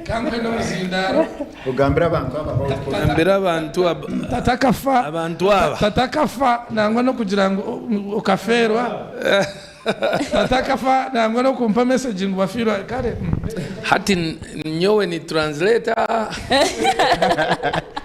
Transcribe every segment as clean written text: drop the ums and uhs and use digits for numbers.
Kankwe n'omuzindaaro. Ogambire abantu aba about Gambira abantu Tata akafa. Abantu aba. Tata akafa nangwa n'okugira ngu okafeerwa. Tata akafa nangwa n'okumpa message ngu wafiirwa kare. Hati nyowe ni translator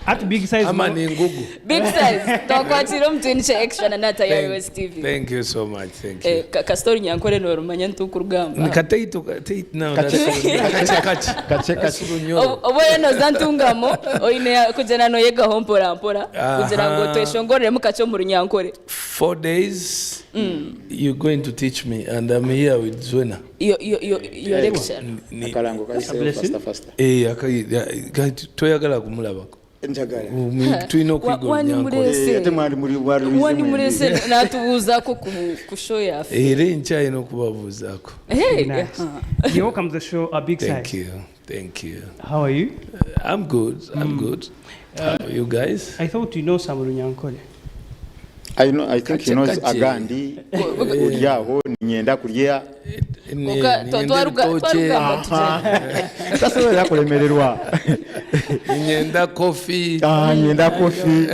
At Big Size ama ni ngugu? Big Size, twakwatira omu Twine Extra na Nata ya US TV. Thank you so much, thank you. Eh, kasita orunyankore norumanya ntukurugamba. Nkateito kateito no, that's kache kache. Kache. That's Kache. Runyoro. Oba noza ntungamo oine kugyenda noyegaho mpora mpora kugira ngu tweshongoreremu kakye omu runyankore. 4 days you're going to teach me, and I'm here with Zwena. Your lecture. Akarango kayiseyo. Blessing. Faster, faster. Eh, toyagala kumulabako. Njagala. Tulina okuyiga Wani olunyankole. murese. Eh, ate mwali muri mwali luyize Wani mwembi. murese natubuuzaako ku show yaffe. Era enkya alina okubabuuzaako. Hey, Nice. You're welcome to the show, Big Thank Size. you, thank you. How are you? I'm good, I'm good. How are you guys? I thought you know some Runyankole. I know, I think he knows Kache, kache. agandi kuryaho ninyenda kurya. Niyenda ebitookye. Twarugamba tugende. Tasobola kulemererwa. Nyenda coffee. Ah, nyenda coffee.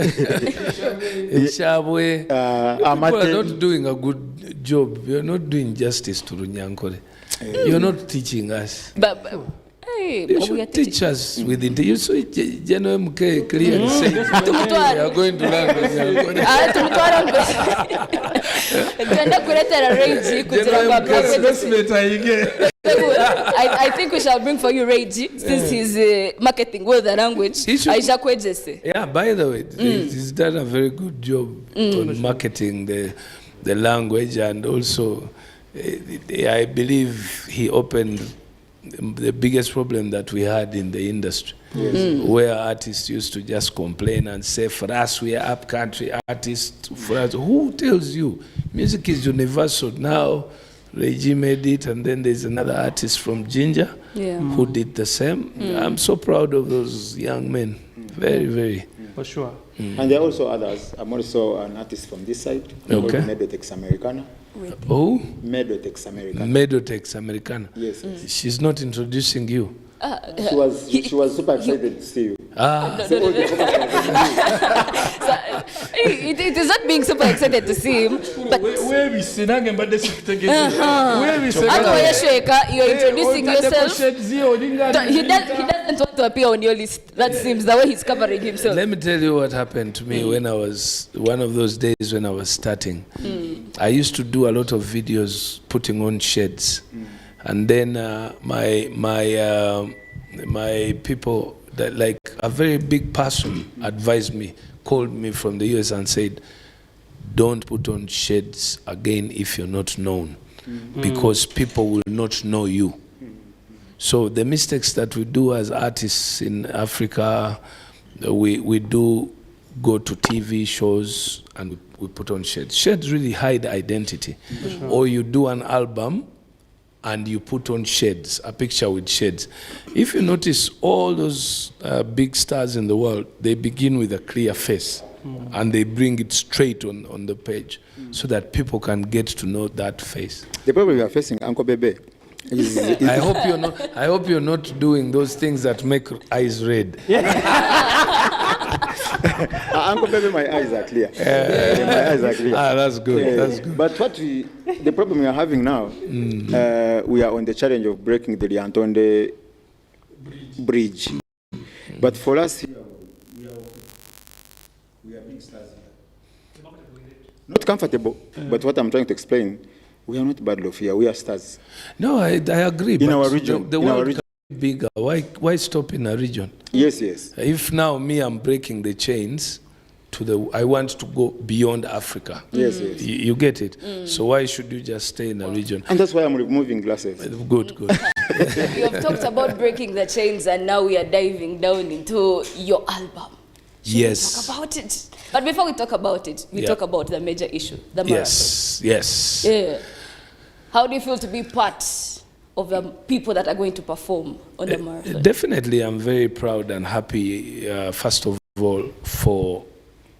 Ekyabwe. Ah, People are amate. not doing a good job. You're not doing justice to Runyankole. You're not teaching us. But, hey, You but we are should teaching. teach us with it. You saw General MK clearly said Tumutware. we are going to learn Runyankole. Ah, tumutwara tugenda kuretera Ray kugira ngo General MK. akwegese. Investment ayige. I think we shall bring for you Ray G since he's marketing with the language. Aisha kwegese. Yeah, by the way, he's done a very good job on marketing the language, and also I believe he opened the biggest problem that we had in the industry, where artists used to just complain and say, "For us, we are up country artists. For us," who tells you music is universal now? Ray G made it, and then there's another artist from Jinja who did the same. I'm so proud of those young men. Very, very. For sure. And there are also others. I'm also an artist from this side called Medotex Americana. Oh, Medotex Americana. Medotex Americana. Yes. She's not introducing you. She was super excited to see you. Ah, So all the focus was on you. So, it is not being super excited to see him, but Weebisse nange mbadde sikutegedde. Weebisse. ate wayeshweka, you're introducing yourself. yourself. He doesn't want to appear on your list. That seems the way he's covering himself. Let me tell you what happened to me when I was one of those days when I was starting. I used to do a lot of videos putting on shades, and then my people that, like, a very big person advised me, called me from the US and said, "Don't put on shades again if you're not known, because people will not know you." So the mistakes that we do as artists in Africa, we do go to TV shows and we put on shades. Shades really hide identity. Or you do an album and you put on shades, a picture with shades. If you notice, all those big stars in the world, they begin with a clear face and they bring it straight on the page so that people can get to know that face. The problem we are facing, Uncle Bebe, is I hope you're not doing those things that make eyes red. Uncle Bebe, my eyes are clear. Yeah, my eyes are clear. Ah, that's good. Yeah. That's good. But the problem we are having now, we are on the challenge of breaking the Lyantonde bridge. But for us here, we are big stars here. Not comfortable, but what I'm trying to explain, we are not bad off here, we are stars. No, I agree. In But our region, the in our world region. can be bigger. Why stop in a region? Yes. If now me, I'm breaking the chains to the, I want to go beyond Africa. Yes. You get it? So why should you just stay in a region? And that's why I'm removing glasses. Good, good. You have talked about breaking the chains, and now we are diving down into your album. Should we talk about it? But before we talk about it, we talk about the major issue, the marathon. Yeah. How do you feel to be part of the people that are going to perform on the marathon? Definitely, I'm very proud and happy, first of all, for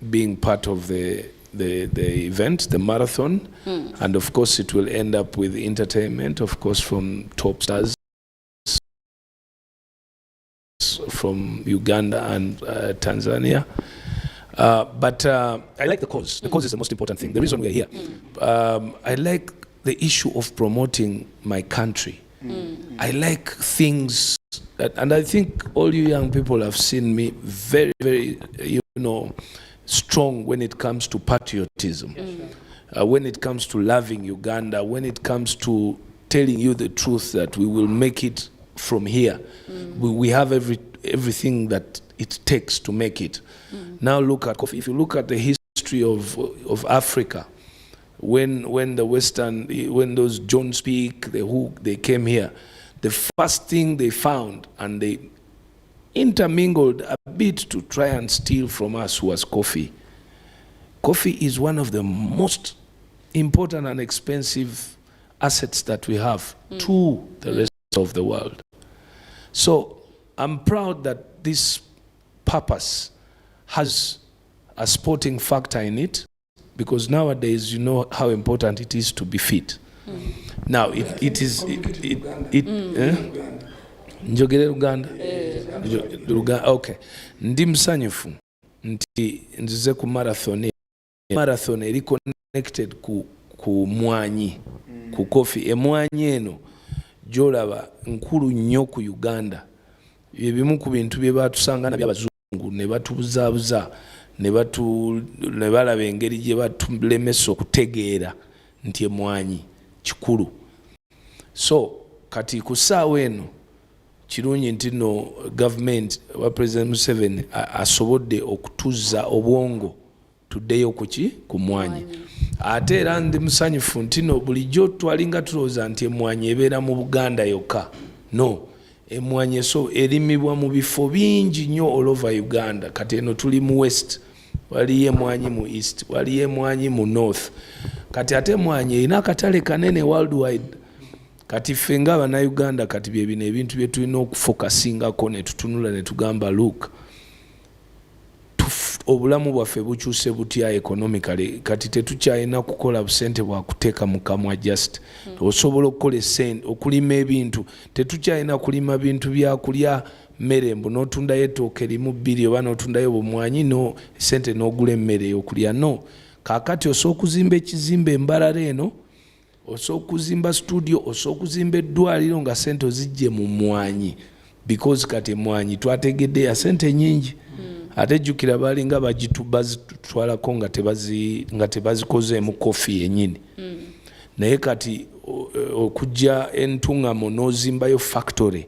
being part of the event, the marathon. And of course, it will end up with entertainment, of course, from top stars. friends from Uganda and Tanzania. But I like the cause. The cause is the most important thing. The reason we're here. I like the issue of promoting my country. I like things, and I think all you young people have seen me very, very, strong when it comes to patriotism, when it comes to loving Uganda, when it comes to telling you the truth that we will make it from here. We have everything that it takes to make it. Now look at coffee. If you look at the history of Africa, when the Western, when those John Speke, the who, they came here, the first thing they found, and they intermingled a bit to try and steal from us, was coffee. Coffee is one of the most important and expensive assets that we have to the rest of the world. So I'm proud that this purpose has a sporting factor in it, because nowadays you know how important it is to be fit. Now it is it, eh? Njogere Luganda? Okay. Ndi musanyufu nti nzize ku marathon. Marathon eri connected ku mwanyi, ku coffee. Emwanyi eno gyolaba nkulu nnyo ku Uganda. Ebimu ku bintu bye batusanga nabyo abazungu ne batubuzaabuza ne balaba engeri gye batulemesa okutegeera nti emwanyi kikulu. So kati ku ssaawa eno kirungi nti no gavumenti wa President Museveni asobodde okutuzza obwongo tuddeyo kuki ku mwanyi. Ate era ndi musanyufu nti no bulijjo twalinga tulowooza nti emwanyi ebeera mu Buganda yokka. No, emwanyi eso erimibwa mu bifo bingi nnyo all over Uganda. Kati eno tuli mu west, waliyo emwanyi mu east, waliyo emwanyi mu north. Kati ate emwanyi erina akatale kanene worldwide. Kati ffe nga Bannayuganda, kati bye bino ebintu bye tulina okufocusingako ne tutunula ne tugamba, look, obulamu bwaffe bukyuse butya economically? Kati tetukyalina kukola busente bwakuteeka mu kamwa, just osobola okukola esente okulima ebintu. Tetukyalina kulima bintu byakulya mmere mbu n'otundayo ettooke limu bbiri oba n'otundayo bumwanyi no sente n'ogula emmere ey'okulya. No, kaakati osobola okuzimba ekizimbe embalala eno, osobola okuzimba studio, osobola okuzimba eddwaliro nga sente ozijje mu mwanyi, because kati emwanyi twategedde ya sente nyingi. Ate jjukira balinga bazitwalako nga tebazikozeemu coffee yennyini. Naye kati okujja entuŋŋamo n'ozimbayo factory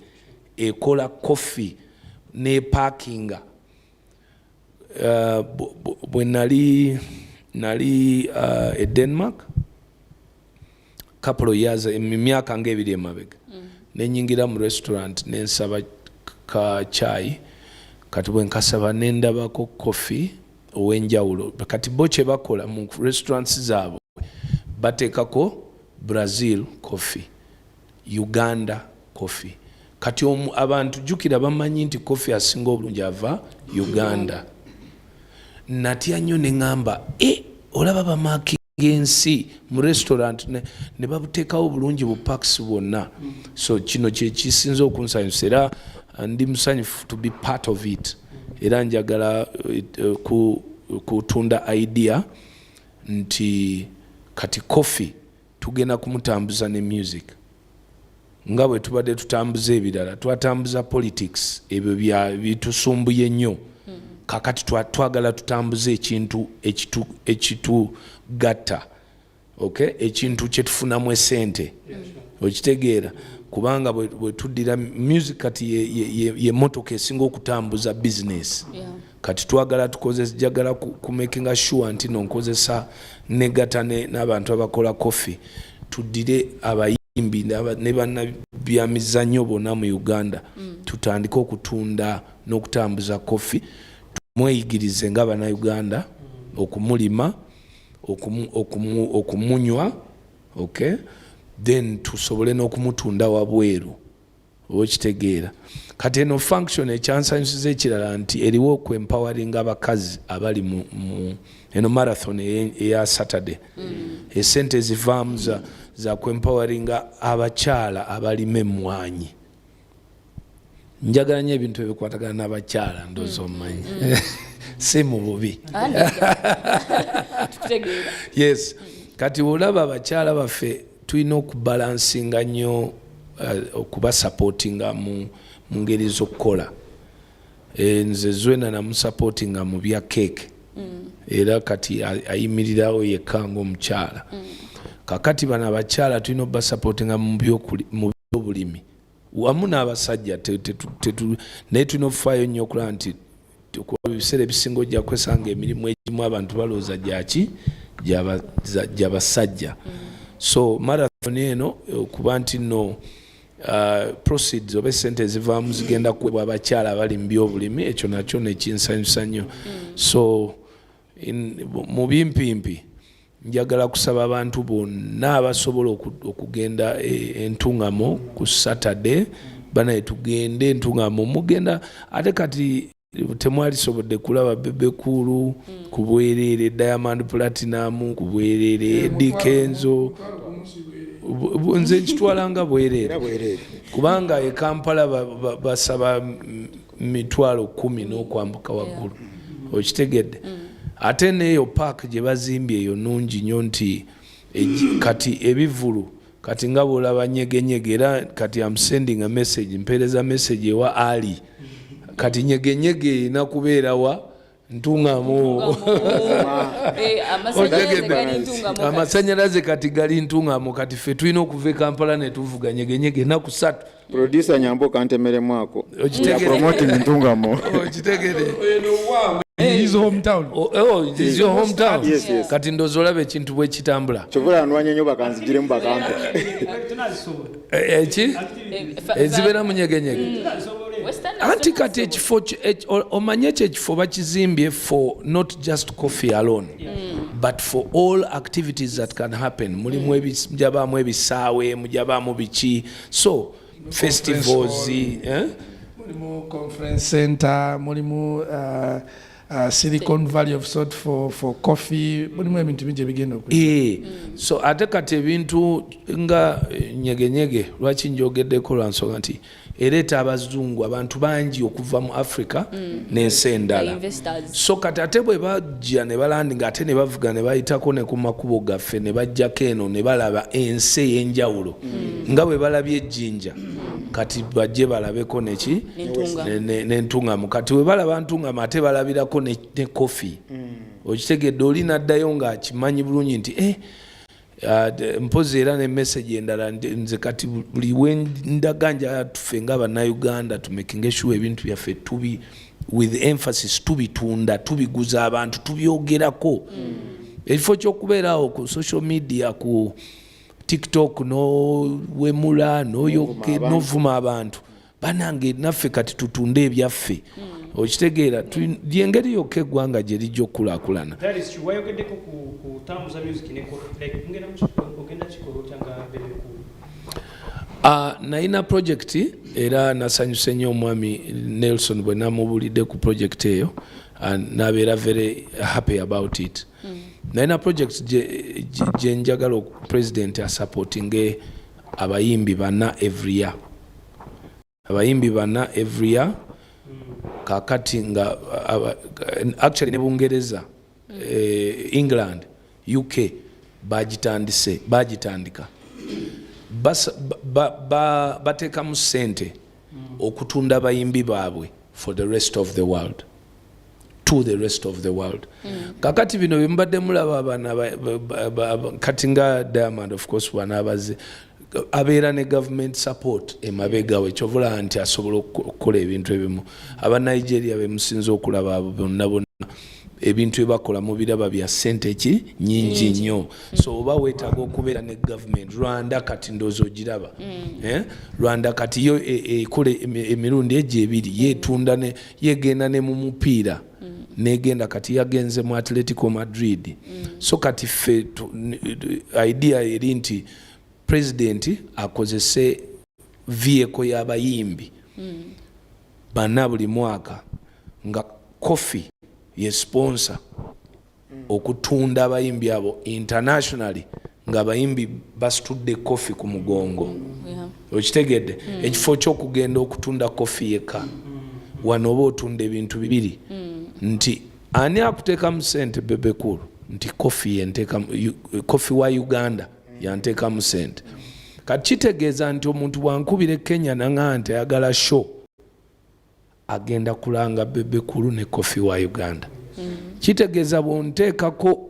ekola coffee nepackinga. Bwe nali e Denmark couple of years, emyaka nga 2 emabega, nenyingira mu restaurant nensaba ka chai. Kati bwe nkasaba nendabako coffee ow'enjawulo. Kati bo kye bakola mu restaurants zaabwe, bateekako Brazil coffee, Uganda coffee. Kati abantu jjukira bamanyi nti coffee asinga obulungi ava Uganda. Natya nnyo ne ŋŋamba, e olaba bamarkinga ensi mu restaurant ne babuteekawo bulungi bu packs bwonna. So kino kyekisinza okunsanyusa era ndi musanyufu to be part of it. Era njagala kutunda idea nti kati coffee tugenda kumutambuza ne music nga bwe tubadde tutambuza ebirala. Twatambuza politics, ebyo bitusumbuye nnyo. Kakati twagala tutambuze ekintu ekitugatta, okay? Ekintu kyetufunamu esente, okitegeera? Kubanga bwe tuddira music kati ye motoka esinga okutambuza business. Kati twagala tukozesa, njagala ku makinga sure nti no nkozesa negata n'abantu abakola coffee, tuddire abayimbi ne bannabyamizannyo bonna mu Uganda, tutandike okutunda n'okutambuza coffee, tumweyigirize nga Bannayuganda okumulima, okumunywa, okay? Then tusobole n'okumutunda wabweru, oba okitegeera? Kati eno function ekyansanyusiza ekirala nti eriwo okwempoweringa abakazi abali mu eno marathon eya Saturday. Esente ezivaamu za kwempoweringa abakyala abalima emmwanyi. Njagala nnyo ebintu ebikwatagana n'abakyala, ndowooza omumanyi, si mu bubi. Ah, nedda. Tukutegeera. Yes, kati olaba abakyala baffe tulina okubalansinga nnyo, okubasupportinga mu ngeri z'okukola. Nze Zwena namusupportinga mu bya cake, era kati ayimirirawo yekka ng'omukyala. Kakati bano abakyala tulina obasupportinga mu byobulimi wamu n'abasajja, naye tulina okufaayo nnyo okulaba nti kuba ebiseera ebisinga ojja kwesanga emirimu egimu abantu balowooza gyaki, gyabasajja. So marathon eno, okuba nti no proceeds oba esente ezivaamu zigenda kuweebwa abakyala abali mu byobulimi, ekyo nakyo nekinsanyusa nnyo. So mu bimpimpi njagala kusaba abantu bonna abasobola okugenda entungamo ku Saturday, banaye tugende entungamo. Mugenda ate kati temwalisobodde kulaba Bebe Cool ku bwereere, Diamond Platnumz ku bwereere, Eddy Kenzo. Nze nkitwala nga bwereere. Era bwereere. Kubanga e Kampala basaba 100,000 n'okwambuka waggulu, okitegedde? Ate neeyo park gye bazimbye eyo nungi nnyo nti kati ebivulu kati nga bwolaba Nyegenyege, era kati am sending a message, mpeereza message ewa Ali, kati Nyegenyege erina kubeerawa Ntungamo. Amasanyalaze gali Ntungamo kati. Amasanyalaze kati gali Ntungamo. Kati ffe tulina okuva e Kampala ne tuvuga Nyegenyege ennaku 3. Producer Nyambo, kantemeremu ako. Okitegere. Promoting Ntungamo. Okitegere. His hometown. Oh, it is your hometown. Yes. Kati ndowooza olaba ekintu bwe kitambula. Kyovula ndwanye nnyo bakanzigiremu bakampe. Tunazisobola. Eki ezibeera mu Nyegenyege. Western Anti kati ekifo omanye ekyo ekifo bakizimbye for not just coffee alone, but for all activities that can happen. Mulimu mujabaamu ebisaawe, mujabaamu biki, so festivals, eh? Mulimu conference center, mulimu Silicon Valley of sort for coffee, mulimu ebintu bingi ebigenda okujja. So ate kati ebintu nga Nyegenyege, lwaki njogeddeko? Lwa nsonga nti ereeta abazungu, abantu bangi okuva mu Africa n'ensi endala. Investors. So kati ate bwe bajja ne balandinga, ate ne bavuga ne bayitako ne ku makubo gaffe ne bajjako eno ne balaba ensi ey'enjawulo nga bwe balabye ejjinja, kati bajje balabeko neki? N'entungamu. N'entungamu. Kati bwe balaba Ntungamu, ate balabirako ne coffee, okitegedde? Oli naddayo ng'akimanyi bulungi nti mpozi era ne message endala, nze kati buli wendaga njagala tufe nga Bannayuganda tumakinge sure ebintu byaffe tubi with emphasis, tubitunda, tubiguza abantu, tubyogerako. Ekifo ky'okubeeraawo ku social media, ku TikTok, nowemula, noyoke, abantu. Novuma abantu, banange naffe kati tutunde ebyaffe, okitegeera? Lyengeri yokka eggwanga gye lijja okukulaakulana. That is true. Wayogeddeko ku tambuza music ne coffee. Like mugenda ogenda kikola otya nga Bebe Cool? Nalina project, era nasanyuse nnyo omwami Nelson bwe namubulidde ku project eyo, nabeera very happy about it. Nalina project gye njagala president asupportinge abayimbi bana every year, abayimbi bana every year. Kakati nga actually ne Bungereza, England, UK bagitandise, bagitandika. Bateekamu ssente okutunda abayimbi baabwe for the rest of the world, to the rest of the world. Kakati bino byemubadde mulaba abaana kati nga Diamond, of course bwanaabaze abeera ne government support emabega we, kyovulaba nti asobola okukola ebintu ebimu. Aba Nigeria bemusinza okulaba abo bonna bonna, ebintu byebakola mubiraba bya ssente ki nyingi nnyo. So oba weetaaga okubeera ne government. Rwanda kati ndowooza ogiraba, eh? Rwanda kati yo ekola emirundi egyo ebiri, yetunda yegenda ne mu mupiira, negenda kati yagenze mu Atletico Madrid. So kati ffe idea eri nti president akozese vehicle y'abayimbi bana buli mwaka, nga coffee ye sponsor okutunda abayimbi abo internationally. Ng'abayimbi basitudde kofi ku mugongo. Okitegedde? Ekifo ky'okugenda okutunda kofi yekka, wano oba otunda ebintu bibiri, nti ani akuteekamu sente? Bebe Cool, nti kofi yenteekamu, kofi wa Uganda yanteekamu sente. Kati kitegeeza nti omuntu bwankubira e Kenya naŋaa nti ayagala show, agenda kulanga Bebe Cool ne kofi wa Uganda. Kitegeeza bwonteekako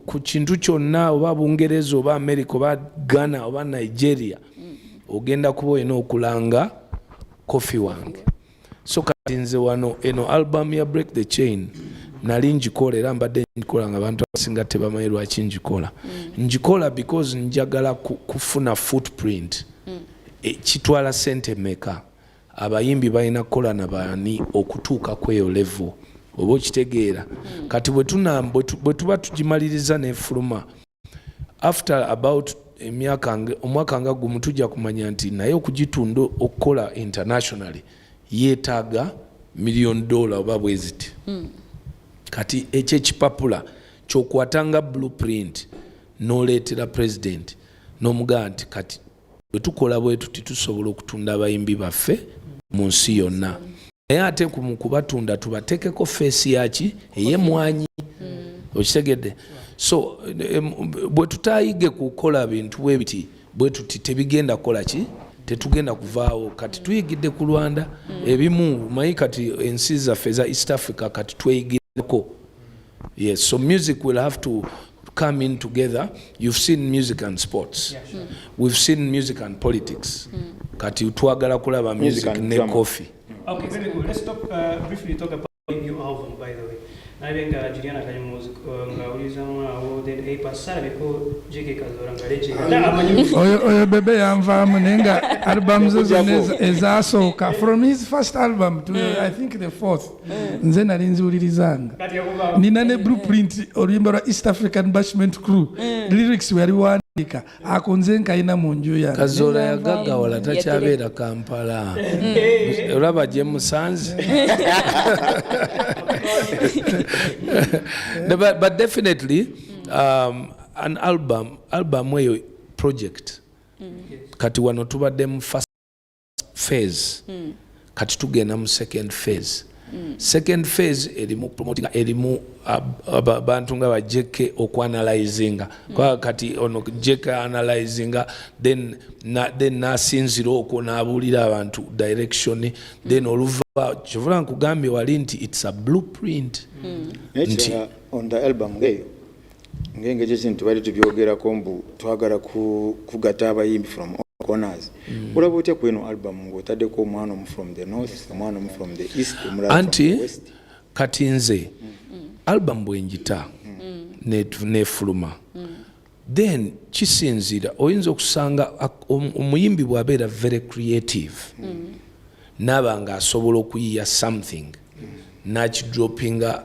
ku kintu kyonna, oba Bungereza oba America oba Ghana oba Nigeria, ogenda kuba olina okulanga kofi wange. So kati nze wano eno album ya Break the Chain nali njikola, era mbadde njikola nga abantu abasinga tebamanyi lwaki njikola. Njikola because njagala kufuna footprint. Kitwala sente meka? Abayimbi balina kukola na baani okutuuka kweyo level, oba okitegeera? Kati bwe tuba tugimaliriza nefuluma after about emyaka omwaka nga gumu, tujja kumanya nti naye okugitunda, okukola internationally, yeetaaga million dollar oba bweziti. Kati ekyo ekipapula kyokwatanga blueprint n'oleetera president n'omugamba nti kati bwe tukola bwe tuti, tusobola okutunda abayimbi baffe mu nsi yonna, naye ate mu kubatunda tubateekeko face yaki ey'emwanyi. Okitegedde? So bwe tutayige kukola bintu bwe biti bwe tuti, tebigenda kukola ki, tetugenda kuvaawo. Kati tuyigidde ku Rwanda ebimu, manyi kati ensi zaffe eza East Africa kati tweyigireko. Yes, so music will have to come in together. You've seen music and sports. We've seen music and politics. Kati twagala kulaba music, Music and ne drama. coffee. Okay, very good. Let's talk briefly talk about your new album, by the way. Nabe nga Juliana Kanyomozi nga awulizamu awo, then A Pass alabiko JK Kazoora nga legend. Ate amanyi. Oyo Bebe yanvaamu, naye nga album ze zonna ezasooka, from his first album to I think the fourth, nze nali nziwulirizanga. Kati yakuva. Nina ne blueprint, oluyimba lwa East African Bashment Crew, lyrics we yaliwandiika, ako nze nkayina mu nju yange. Kazoora yagaggawala, takyabeera Kampala. Olaba gye musanze. No, but definitely an album eyo project. Kati wano tubadde mu first phase, kati tugenda mu second phase. Second phase erimu promoting, erimu abantu nga bajeke okuanalyzinga. Kwa kati ono jeke analyzinga, then na, then nasinzira okwo n'abuulira abantu direction. Then oluva kyovula nkugambye wali nti it's a blueprint. Naye kirala, on the album ngeeyo, ng'engeri ekintu tubadde tubyogerako mbu twagala kugatta abayimbi from all corners, olaba otya ku eno album ng'otaddeko omwana omu from the north, omwana omu from the east, omulala from Anti the west? Kati nze album bwe njita nefuluma, then kisinziira, oyinza okusanga omuyimbi bw'abeera very creative, naaba nga asobola okuyiya something nakidropinga,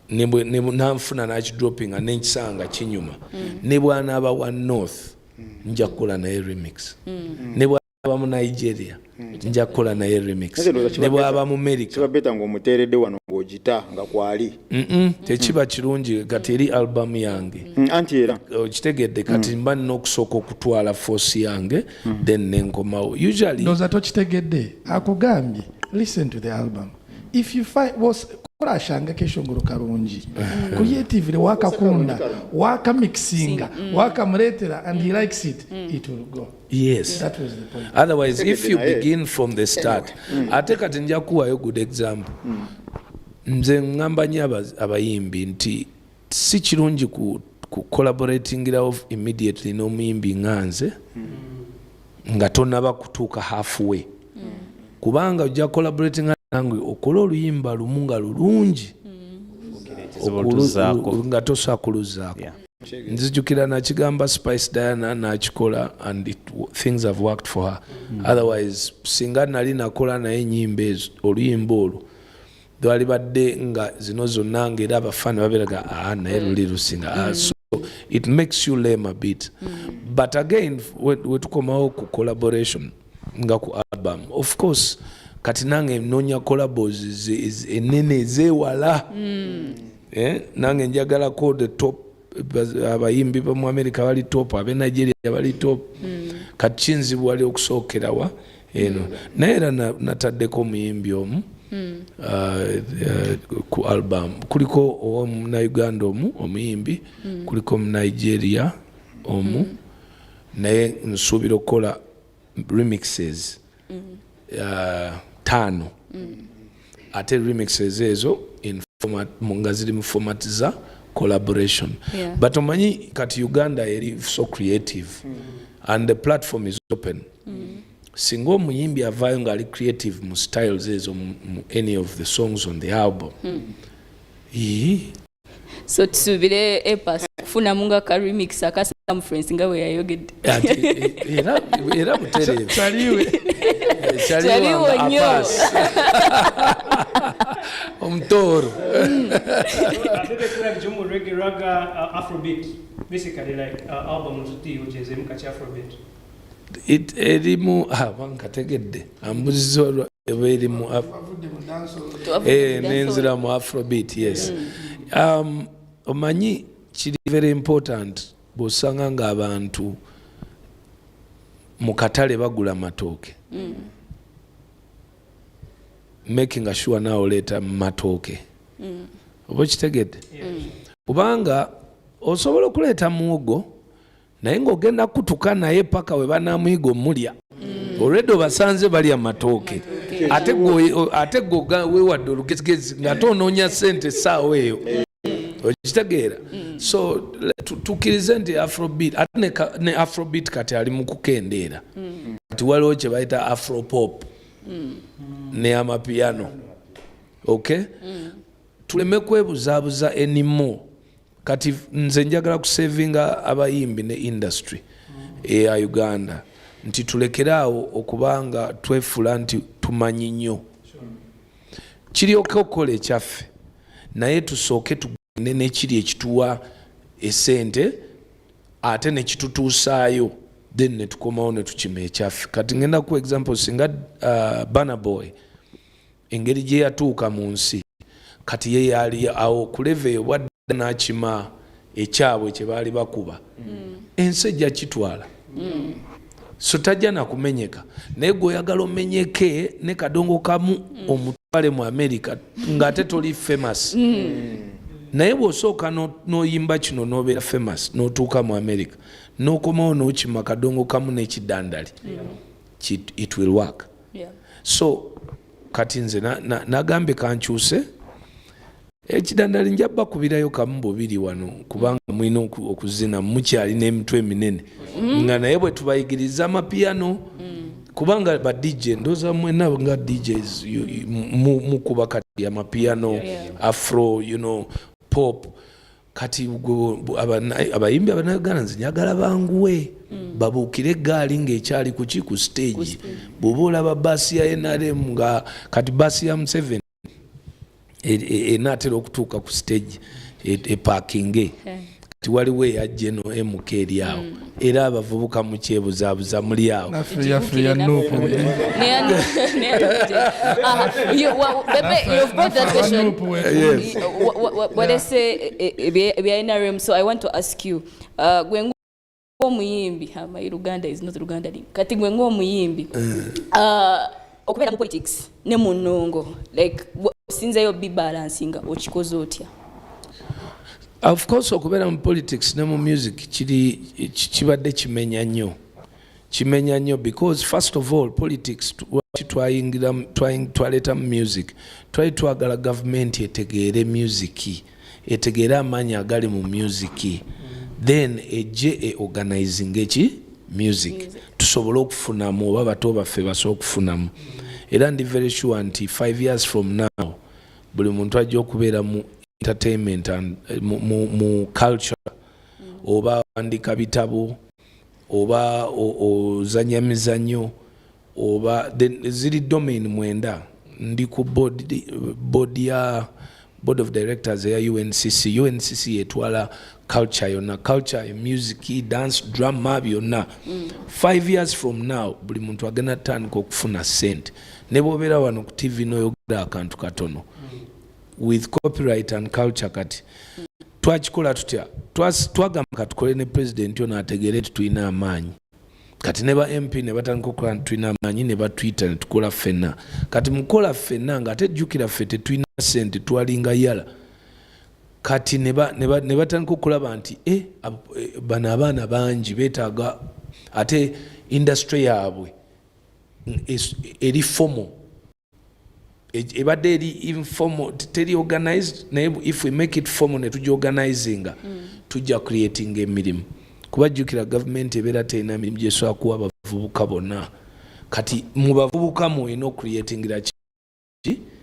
nanfuna nakidropinga nenkisanga kinyuma, ne bwanaaba wa north nja kukola naye remix, ne bwaba mu Nigeria nja kukola naye remix, Nze ndowooza kiba ne bwaba mu America. Kiba better ng'omuteeredde wano ng'ogita nga kwali. Tekiba kirungi. Kati eri album yange. Anti era Okitegedde? Kati mba nina okusooka okutwala force yange, then nenkomawo usually. Ndowooza tokitegedde. Akugambye listen to the album, if you find was kola ashanga keshongoro karungi creatively, wakakunda, wakamixinga, wakamuleetera and he likes it, it will go. Yes. That was the point. Otherwise, if you Naye. begin from the start, ate kati nja kuwayo good example. Nze ŋŋamba nnyo abayimbi nti si kirungi ku collaboratingirawo immediately n'omuyimbi nga nze nga tonaba kutuuka halfway, kubanga ojja collaboratinga nange okole oluyimba lumu nga lulungi, Kizibu olutuzaako. nga tosobola kuluzaako. Nzijukira nakigamba Spice Diana, nakikola and things have worked for her. Otherwise singa nali nakola naye enyimba ezo, oluyimba olwo lwalibadde nga zino zonna ngaera abafaani babeeraga, ah, naye luli lusinga. Ah, so it makes you lame a bit. But again, wetukomawo ku collaboration nga ku album, of course kati nange noonya collabos enene ezeewala. Eh, nange njagalako the top Abayimbi bamu America bali top, abe Nigeria bali top. Kati kinzibu wali okusookerawa eno, naye era nataddeko omuyimbi omu ku album. Kuliko owomunauganda omu omuyimbi, kuliko omunigeria omu, naye nsuubira okukola remixes taano, ate remixes ezo in format, nga ziri mu format za collaboration. But omanyi kati Uganda eri so creative and the platform is open. Singa omuyimbi avaayo ng'ali creative mu styles ezo mu any of the songs on the album, Ii, So tusuubire A Pass okufunamu nga ka remix aka Circumference nga bwe yayogedde. Era butereevu. Kyaliwe. Kyaliwo nnyo. A Pass omutooro. Bebe Cool ali mu reggae, ragga, afrobeat. Basically like album zuti ojezemu kati afrobeat. Erimu, ah, bankategedde ambuziza eba erimu Bavudde mu dancehall. Nenzira mu afrobeat, yes. Omanyi kiri very important bw'osanga ng'abantu mu katale bagula matooke, making sure naawe oleeta matooke, oba okitegedde, kubanga osobola okuleeta muwogo naye ng'ogenda kutuka naye paka we banaamuyiga omulya. Olwedde obasanze balya matooke, ate gwe weewadde olugezigezi ng'ate onoonya ssente essaawa eyo, okitegeera? So tukkirize nti afrobeat, ate ne afrobeat kati ali mu kukendeera. Kati waliwo kye bayita afropop ne amapiano, okay? Tuleme kwebuzaabuza anymore. Kati nze njagala kusavinga abayimbi ne industry eya Uganda nti tulekere awo okubanga twefuula nti tumanyi nnyo. Kiryoke okukola ekyaffe, naye tusooke tugende n'ekiri ekituwa esente ate nekitutuusaayo, then netukomawo netukima ekyaffe. Kati ngenda ku example, singa Burna Boy engeri gye yatuuka mu nsi, kati ye yali awo ku level eyo, bwadda n'akima ekyabwe kye baali bakuba, ensi ejja kitwala. So tajja nakumenyeka, naye gwe oyagala omenyeke ne kadongo kamu omutwale mu America ng'ate toli famous. Naye bw'osooka n'oyimba kino n'obeera famous n'otuuka mu America n'okomawo n'okima kadongo kamu n'ekidandali, it will work. So kati nze nagambye kankyuse ekidandali, nja bakubirayo kamu bubiri wano, kubanga mulina okuzina, mukyalina emitwe eminene nga naye bwe tubayigiriza amapiyano, kubanga ba DJ ndowooza mwena nga DJs mukuba kati amapiyano, afro, pop. Kati abayimbi abanauganda nze njagala banguwe babuukire eggaali ng'ekyali kuki ku stage. Bw'oba olaba baasi ya NRM, nga kati baasi ya Museveni enaatera okutuuka ku stage epaakinge, kati waliwo eyajja eno MK eri awo, era abavubuka mukyebuzaabuza muli awo. Naffe yaffe ya NUP. Bebe, you've brought that question. NUP. Yes. Walese ebya NRM, so I want to ask you, gwe ng'omuyimbi, my Luganda is not Luganda link. Kati gwe ng'omuyimbi, okubeera mu politics ne mu nnongo, like osinzeyo bibalansinga okikoze otya? Of course, okubeera mu politics ne mu music kiri kibadde kimenya nnyo, kimenya nnyo, because first of all politics, lwaki twayingira, twaleeta mu music? Twali twagala gavumenti etegeere music, etegeere amaanyi agali mu music, then ejje e organizing eki music, tusobole okufunamu oba bato baffe basobole okufunamu. Era ndi very sure nti 5 years from now buli muntu ajja okubeera mu entertainment and mu culture, oba wandika bitabo oba ozanya mizannyo oba then ziri domain mwenda. Ndi ku board ya board of directors eya UNCC. UNCC etwala culture yonna, culture, music, dance, drama, byonna. 5 years from now buli muntu agenda tandika okufuna sente, ne bwobeera wano ku TV noyogera akantu katono with copyright and culture. Kati Twakikola tutya? Twagamba katukole ne pulezidenti ono ategeere nti tulina amaanyi. Kati ne ba MP ne batandika okukola nti tulina amaanyi, ne batuyita ne tukola ffenna. Kati mukola ffenna nga ate jjukira ffe tetulina ssente, twalinga yala. Kati ne batandika okulaba nti bano abaana bangi beetaaga, ate industry yaabwe eri formal, ebadde eri informal, teri organized. Naye if we make it formal ne tugiorganizinga, tujja creating emirimu, kuba jjukira gavumenti ebeera terina mirimu gyesobola kuwa abavubuka bonna. Kati mu bavubuka mwolina ocreatingira ki?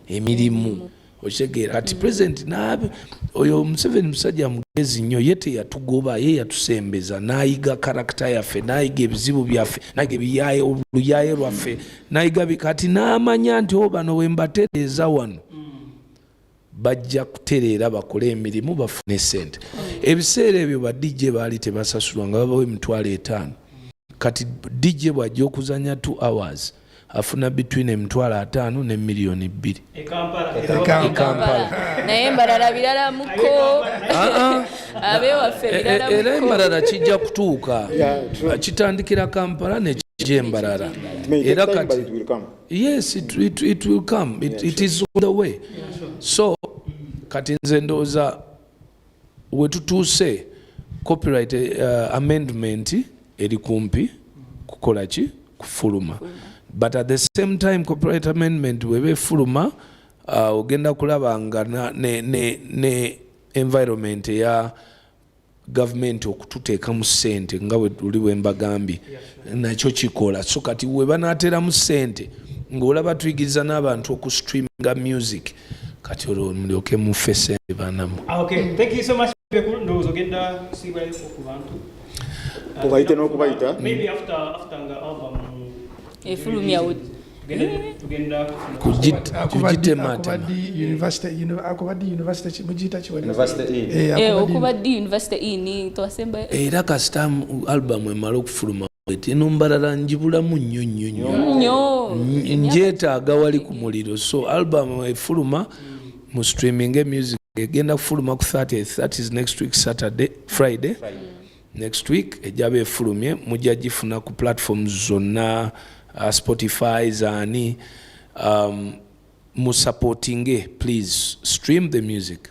Emirimu, okitegeera? Kati president naabe oyo Museveni musajja mugezi nnyo. Ye teyatugoba, ye yatusembeza n'ayiga character yaffe, n'ayiga ebizibu byaffe, n'ayiga oluyaye lwaffe, n'ayiga kati n'amanya nti o bano bwe mbatereeza wano bajja kutereera, bakole emirimu, bafune sente. Ebiseera ebyo ba DJ baali tebasasulwa, nga babawo 50,000. Kati DJ bw'ajja okuzanya 2 hours afuna between 50,000 ne 2 million. E Kampala. E Kampala. Naye Mbarara biralamuko, abewaffe. Era biralamuko. Embarara kijja kutuuka. Yeah, true. Kitandikira Kampala nekijja Embarara. It may take Era time, but kati it will come. Yes, it will come. It is on the way. So kati nze ndowooza wetutuuse, copyright amendment eri kumpi kukola ki? Kufuluma. But at the same time, copyright amendment bweba efuluma, ogenda kulaba nga ne environment eya gavumenti okututeekamu ssente nga bwe luli bwe mbagambye nakyo kikola. So kati we banaateramu ssente ng'olaba tuyigiriza n'abantu okustreaminga music, kati olwo mulyoke mufe ssente banamu. Ah, okay, thank you so much. Ndowooza ogenda kusiibulayo ku bantu. Tubayite n'okubayita. Maybe after nga album efulumya. Tugenda kugitematema. Akuba D University, mugiyita ki? University Inn. Eh, Eh, akuba okuba D University Inn twasemba. Era kasita album emala okufuluma eti, eno Mbarara njibulamu nnyo nnyo nnyo. Nnyo. Njeetaaga wali ku muliro. So album efuluma, mu streaming music, egenda kufuluma ku 30th, that is next week Saturday, Friday next week ejaba efulumye. Mujja gifuna ku platforms zonna, Spotify zaani, musupportinge, please stream the music.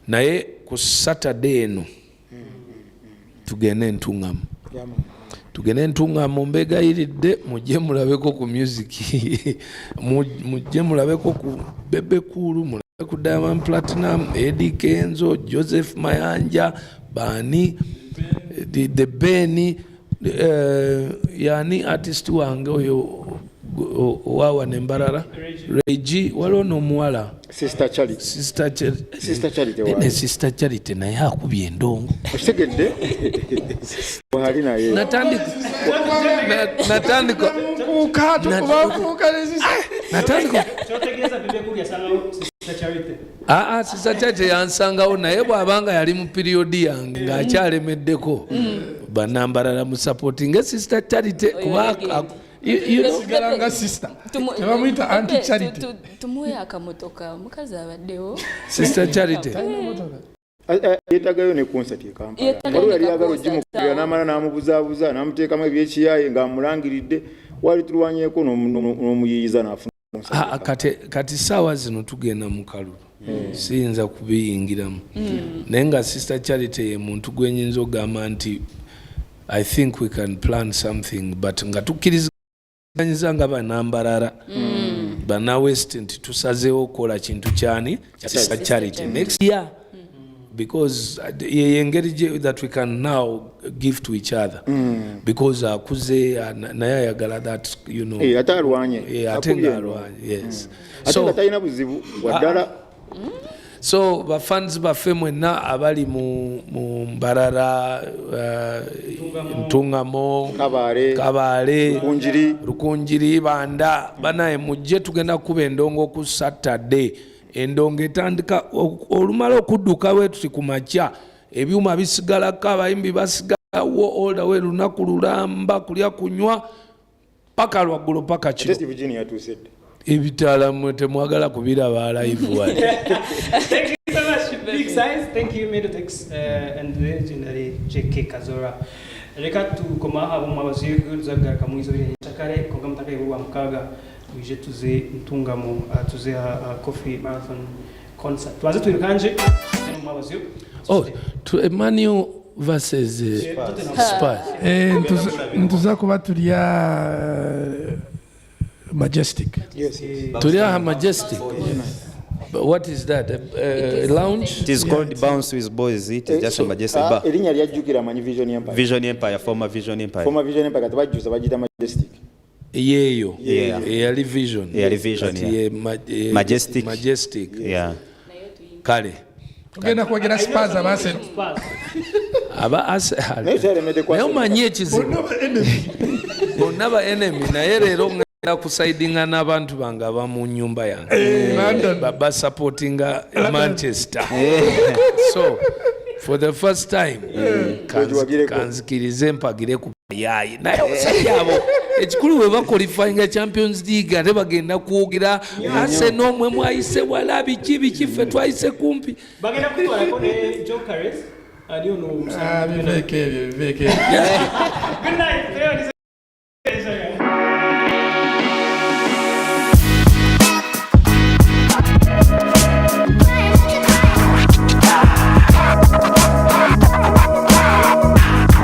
Naye ku Saturday eno tugende Entuŋŋamu. Yeah, man. Tugende Entuŋŋamu, mbegayiridde mujje mulabeko ku music. Mujje mulabeko ku Bebe Cool, mulabe ku Diamond Platnumz, Eddy Kenzo, Joseph Mayanja, baani, The Ben, yani artist wange oyo owawa nembarara, Regi, waliwo n'omuwala. Sister Charity. Sister Charity. Sister Charity. Ne waali. Sister Charity naye akubye endongo. Okitegedde, waali naye. Natandika Nkuuka, tukuba nkuuka ne sister. Natandika. Kyotegeeza Bebe Cool yasangawo Sister Charity? Aa, Sister Charity yansangawo, naye bw'abanga yali mu period yange ng'akyalemeddeko. Banambarara mu supporting Sister Charity kuba legend. Sigala nga sister. Tebamuyita Auntie Charity. Tumuwe akamotoka, omukazi abaddewo. Sister Charity. Yeetagayo ne concert e Kampala. Yeetagayo Waliwo ne yali ayagala ka concert ogimukubira awo. n'amala n'amubuzaabuza n'amuteekamu ebyekiyaye ng'amulangiridde wali tulwanyeeko n'omuyiiyiza n'afuna concert e Ah, Kampala. kati saawa zino tugenda mu kalulu, siyinza kubiyingiramu. Naye nga Sister Charity ye muntu gwenyinza okugamba nti I think we can plan something, but nga tukkiriziganyiza nga banambarara, bana West, nti tusazeewo okukola kintu kyani, Sister Charity next year, because ye engeri that we can now give to each other, because akuze, naye ayagala that. Eh, ate alwanye. Eh, ate Akubye. ng'alwanye, yes. Ate So nga talina buzibu waddala. So bafans baffe mwenna abali mu Mbarara, Ntungamo, Kabaale, Kabaale, Rukunjiri. Rukunjiri, Banda, banaye mujje, tugenda kuba endongo ku Saturday. Endongo etandika olumala okudduka bwe tuti ku makya, ebyuma bisigalako, abayimbi basigalawo all the way, lunaku lulamba, kulya, kunywa, paka lwaggulo, paka Ate kiro. Steve Jean yatuuse dda. Ebitaala mmwe temwagala kubiraba live wali. Thank you so much, Big Size. Thank you, Middletex, and the legendary JK Kazora. Reka tukoma abo mwabazi zagaruka mu izo chakare konga mutaka ibuwa mukaga wije tuze ntungamo tuze coffee marathon concert. Tuanze tuirukanje mwabazi. Oh, to Emmanuel versus Spurs. Eh, ntuza kuba turya Majestic. Yes. Turi aha Majestic. But what is that? A lounge? It is called Bounce with Boys. It is just a Majestic bar. Erinnya lyajjukira amanyi Vision Empire. Vision Empire, former Vision Empire. Former Vision Empire kati bajjuza bagiyita Majestic. Yeeyo. Yeah. Eyali Vision. Eyali Vision, Kati yeah. ye Majestic. Majestic. Yeah. Kale. Tugenda kwogera Spurs abase. Spurs. Aba Arsenal. Naye kyalemedde Naye omanyi ekizibu Bonna ba enemy. bonna ba enemy, naye leero ngenda kusaidinga n'abantu bange aba mu nyumba yange. London. Basupportinga Manchester, so for the first time Ogiwagireko. kanzikirize mpagire ku bayaayi, naye abasajja abo ekikulu bwe baqualifyinga Champions League ate bagenda kwogera Arsenal, mwe mwayise wala, biki biki, ffe twayise kumpi. Bagenda kutwalako ne Jokeres. Ali ono Ah, biveeko ebyo, biveeko ebyo. Good night.